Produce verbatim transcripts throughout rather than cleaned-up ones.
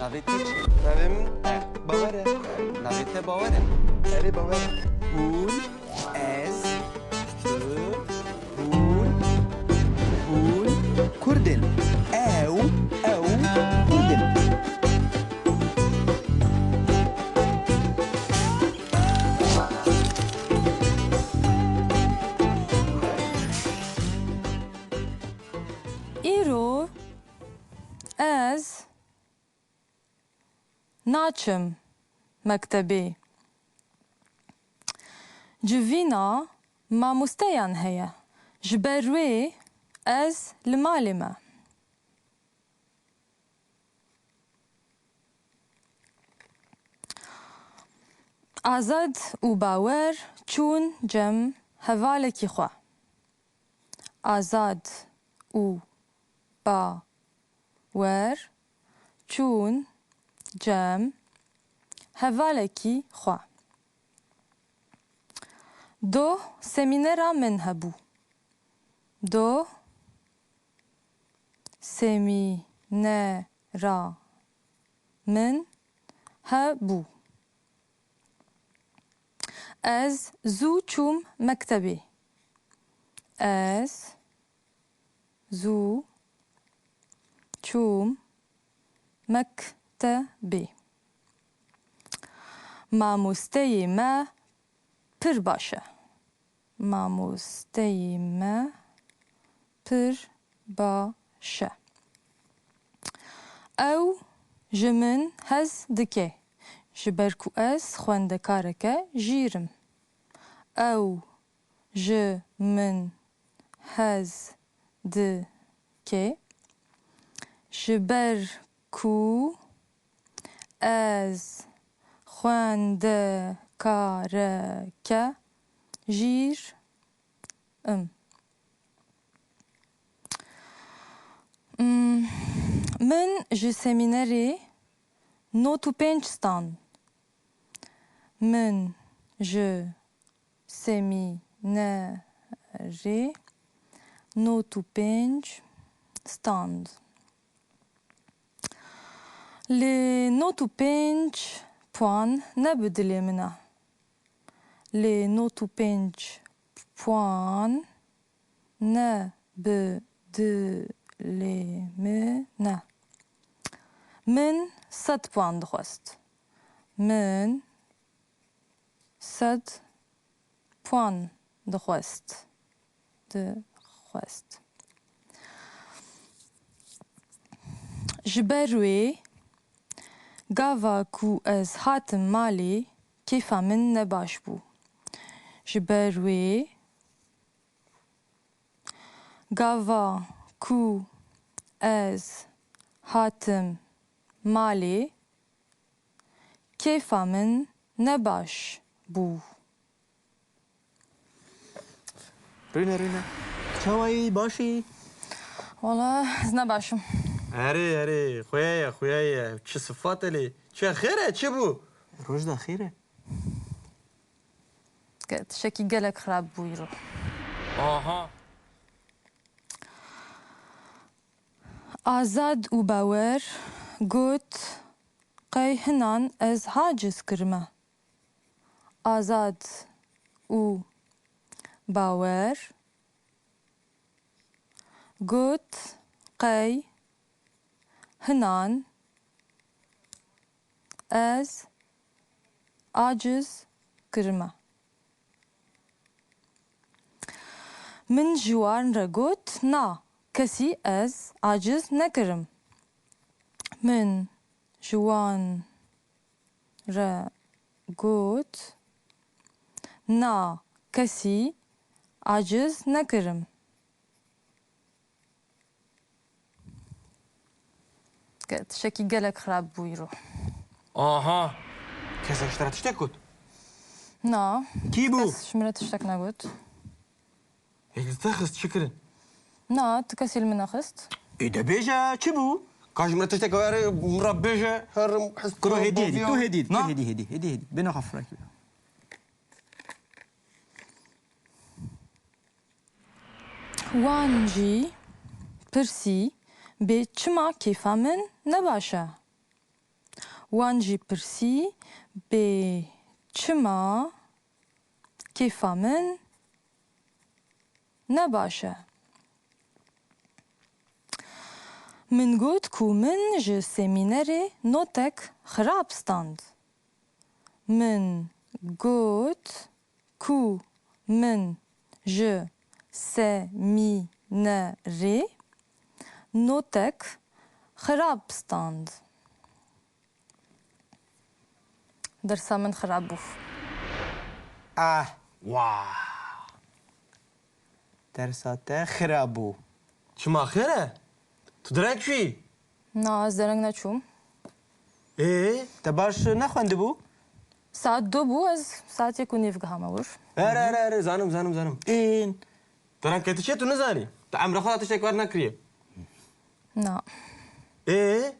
Navê te çi? Navê min E. Bawer e. Navê te Bawer e. Erê, Bawer e. Hûn, ez, tu, hûn, hûn Kurd in. Ew, ew Kurd in. Îro ez naçim mektebê. Civîna mamosteyan heye. Ji ber wê ez li malê me. Azad û Bawer çûn cem hevalekî xwe. Azad û Bawer çûn cem hevalekî xwe. Doh semînera min hebû. Doh semînera min hebû. Ez zû çûm mektebê. Ez zû çûm mektebê. Mamosteyê me pir baş e. Mamosteyê me pir baş e. Ew ji min hez dike, ji ber ku ez xwendekareke jîr im. Ew ji min hez dike, ji ber ku ez xwendekareke jîr im. Mm, Min ji semînerê nod û pênc stand. Min ji semînerê nod û pênc stand. Lê nod û pênc puan ne bi dilê min e. Lê nod û pênc puan ne bi dilê min e. Min sed puan dixwest. Min sed puan dixwest. Dixwest. Ji ber wê gava ku ez hatim malê, kêfa min ne baş bû. Ji ber wê gava ku ez hatim malê, kêfa min ne baş bû. Rûne, rûne. Çawa yî, baş î? Wala, ez ne baş im. Erê, erê, xuya ye, xuya ye. Çi sifate lê? Çi xêr e, çi bû? Roj da xêr e. Ge-, tiştekî gelek xirab bû îro. Aha. Azad û Bawer got, qey hinan ez haciz kirime. Azad û Bawer got, qey hinan ez aciz kirime. Min ji wan re got, na, kesî ez aciz nekirim. Min ji wan re got, na, kesî aciz nekirim. Ge-, tiştekî gelek xirab bû îro. Aha! Kesek ji te re tiştek got? Na. Kî bû? Kes ji min re tiştek negot. Yek li te xist, çi kirin? Na, tu kesî li min nexist. Ê de bêje, çi bû? Ka ji min re tiştek were, min re bêje, herim, hez Kuro hêdî, hêdî, tu hêdî, tu Na. hêdî, hêdî, hêdî, hêdî. Bêne xwe firekî. Wan jî pirsî, bê çima kêfa min ne baş e? Wan jî pirsî, bê çima kêfa min ne baş e? Min got ku min ji semînerê notek xirab stand. Min got ku min ji semînerê notek xirab stand. Dersa min xirab bû. Ah, wah. Dersa te xirab bû. Çima xêr e? Tu dereng çûyî? Na, ez dereng neçûm. Ê, te baş nexwendibû? Saet du bû, ez saetê ku nîv gihame wir. Erê, erê, erê, zanim, zanim, zanim. Ên. Dereng ketî çê tu nizanî? Tu emra xwe de tiştek wer nekiriye. Na. Ê?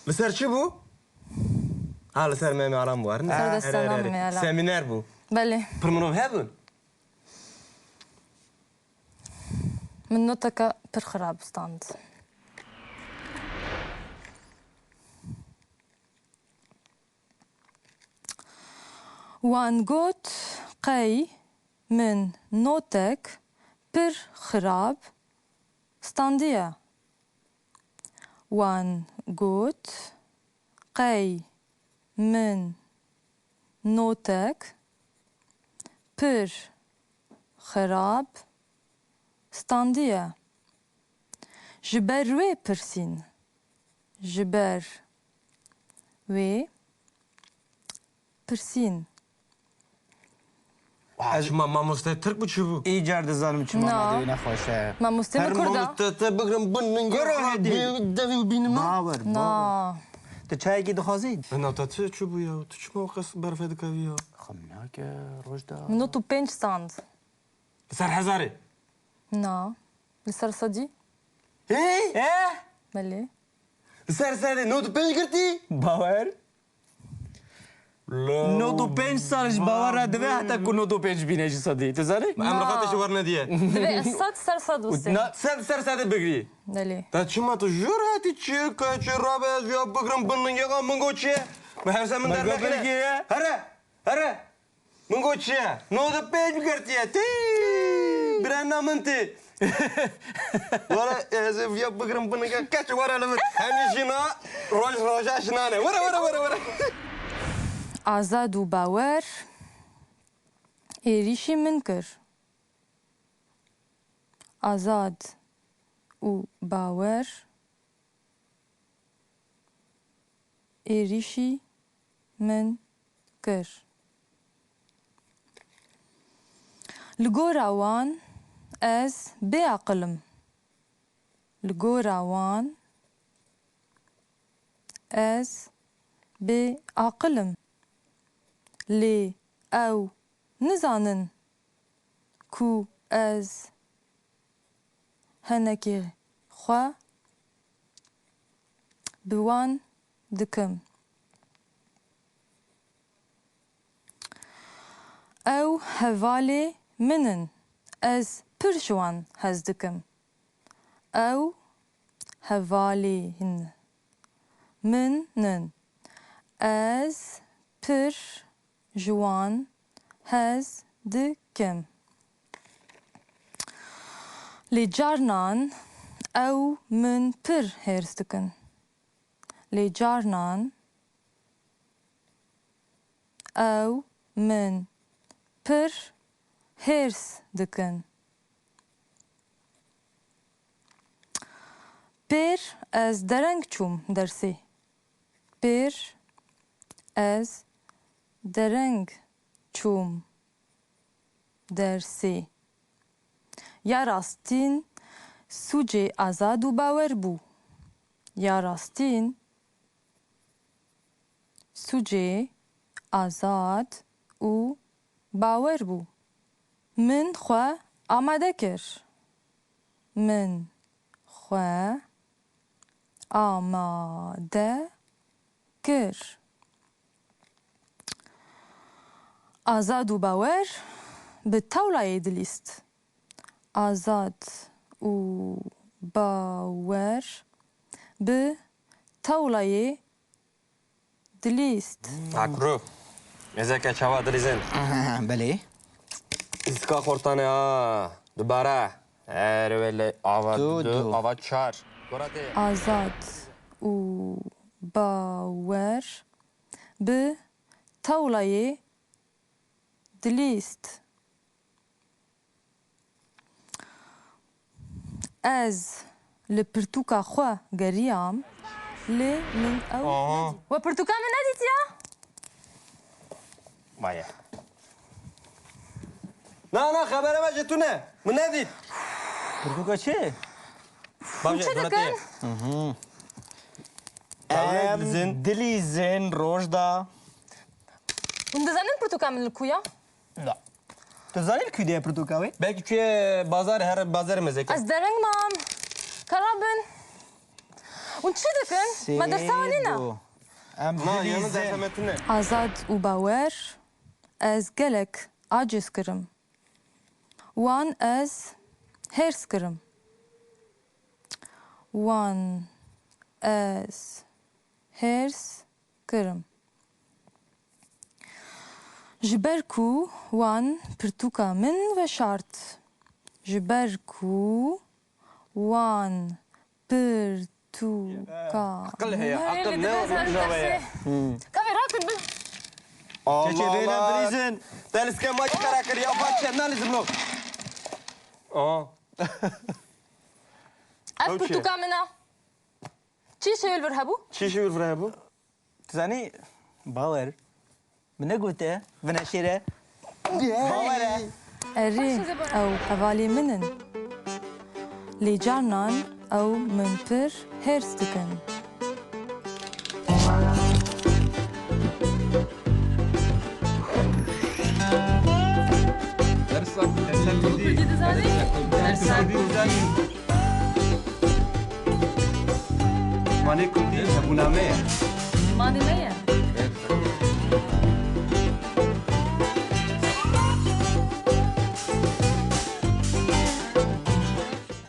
Li ser çi bû? Ha, li ser Memê Alam bû, ne? Ser destana Erê, erê, erê. Memê Alam. Semîner bû. Belê. Pir mirov hebûn? Min noteke pir xirab stand. Wan got, qey min notek pir xirab standiye. Wan got, qey min notek pir xirab standiye. Ji ber wê pirsîn. Ji ber wê pirsîn. Wa, çima mamoste Tirk bû çi bû? Îcar dizanim çima Na. Madê wî nexweş e. Mamoste min Kurd e. Mamoste te bigrim bin min Kurd gir, hedi. Devî bînim. Bawer, bawer. Na. Tu çayekî dixwazî? Na, te çi, çi bû ya? Tu çima wexas berfê dikevî ya? Xem nake, roj da. Min nod û pênc stand. Li ser hezarê? Na. Li ser sedî? Hê? Eh? Belê. Li ser sedê nod û pênc girtî? Bawer. Nod û pênc sal ji bawer re dibe heta ku nod û pênc bîne ji sedî. Tu zanî? Em Na. Rexatê ji wer nediye. Divê ez sed ser sed wise. Na. Sed ser sedê bigirî. Belê. Te çima tu jûr hatî çi, ka çi rabe ez ya bigrim bin min yeka min got çi ye? Min hevse min Min got dernekine. Bilgiye. Here, here. Min got çi ye? Nod û pênc girtiye. Tî! Birenda min tî. Were, ez ê viya bigrim binike keç were li vir. Hemî jina roj roja jinan e. Were, were, were, were. Azad û Bawer êrîşî min kir. Azad û Bawer êrîşî min kir. Li gora wan ez bêaqil im. Li gora wan ez bêaqil im. Lê ew nizanin ku ez henekê xwe bi wan dikim. Ew hevalê min in. Ez pir ji wan hez dikim. Ew hevalên min in. Ez pir ji wan hez dikim. Lê carnan ew min pir hêrs dikin. Lê carnan ew min pir hêrs dikin. Pêr ez dereng çûm dersê. Pêr ez dereng çûm dersê. Ya rastîn sûcê Azad û Bawer bû. Ya rastîn sûcê Azad û Bawer bû. Min xwe amade kir. Min xwe amade kir. Azad û Bawer bi tewlayê dilîst. Azad û Bawer bi tewlayê Dilîst. Akru. Mêzeke çawa dilîzin. Belê. Îstika xortane ha. Dubare. Her wele ava Du, du, du. Ava çar. Gora tê. Azad û Bawer bi tewlayê dilîst. Ez li pirtûka xwe geriyam, lê min ew Aha. nedît. We pirtûka min nedîtiya? Maye. Na, na, xebere me ji tune. Min nedît. Pirtûka çi? Bavê Çi Donatê. dikin? Hı hı. Bavê Em dilîzin. dilîzin rojda. Hûn dizanin pirtûka min li ku ya? Na. Tu zanî li ku de ye pirtûka wê? Belkî tu yê bazar, her bazarê mezek e. Ez dereng mam. Kara bin. Hûn çi dikin? Me dersa nîne. Sêdo. Em Na, yanî dilîzin. dersa me tune. Azad û Bawer, ez gelek aciz kirim. Wan ez hêrs kirim. Wan ez hêrs kirim. Ji ber ku wan pirtûka min veşart. Ji ber ku wan pirtûka Aqil heye, min aqil ne Dilîst, wina weye. Kavê rakin bin. Allah Keçê bêne Allah. bilîzin. Te li skem ma çi kara kir ya, va çe, na lizim lo. Aa. Ev Ew çi? pirtûka min a. Çi şewil vir hebû? Çi şewil vir hebû? Tu zanî, Bawer. Min negote, vine şêre. Bawer e. Erê, ew hevalê min in. Lê carnan ew min pir hêrs dikin. Dersa Kurdî dizanî? Dersa Kurdî dizanî? Zimanê Kurdî hebûna me ye. Zimanê me ye.